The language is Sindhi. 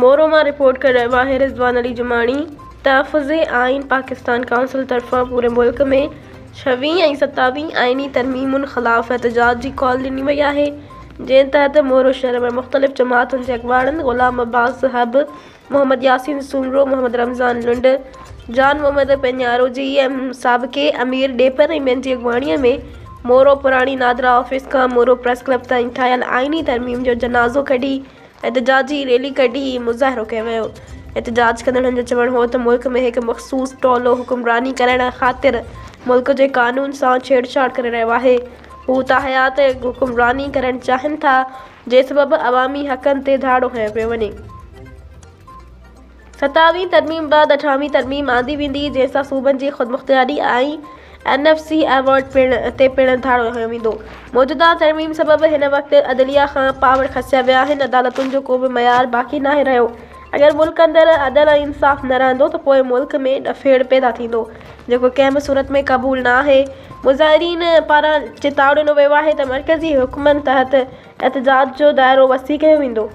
مورو مان رپورٽ ڪري رهيو آهي رضوان علي جماڻي تحفظ آئين پاڪستان ڪائونسل طرفان پوري ملڪ ۾ ڇويهين ۽ ستاويهين آئيني ترميمن خلاف احتجاج جي ڪال ڏني وئي آهي جنهن تحت مورو شهر ۾ مختلف جماعتن جي اڳواڻن غلام عباس حب، محمد ياسين سومرو، محمد رمضان لنڊ، جان محمد پيڃارو، جي ايم سابقي امير ڏيپر ۽ ٻين جي اڳواڻي ۾ مورو پراڻي نادرا آفيس کان مورو پريس ڪلب تائين ٺاهيل آئيني ترميم جو جنازو ڪڍي احتجاجي ريلي ڪڍي مظاهرو ڪيو ويو. احتجاج ڪندڙن جو چوڻ هو ته ملڪ ۾ هڪ مخصوص ٽولو حڪمراني ڪرڻ خاطر ملڪ جي قانون سان ڇيڙڇاڙ ڪري رهيو آهي، هو تاحيات حڪمراني ڪرڻ چاهين ٿا، جنهن سبب عوامي حقن تي ڌاڙو هنيو پيو وڃي. ستاويهين ترميم بعد اٺاويهين ترميم آندي ويندي، جنهن سان صوبن جي خودمختياري ۽ اين ايف سي ايوارڊ تي پڻ ڌاڙو هنيو ويندو. موجوده ترميم سبب هن وقت عدليه کان پاور کسيا ويا آهن، عدالتن جو ڪو به معيار باقي ناهي رهيو، اگر ملڪ اندر عدل ۽ انصاف نه رهندو ته پوء ملڪ ۾ ڏڦيڙ پيدا ٿيندو، جيڪو ڪنهن به صورت ۾ قبول نه آهي. مظاهرين پاران چتاء ڏنو ويو آهي ته مرڪزي حڪمن تحت احتجاج جو دائرو وسيع ڪيو ويندو.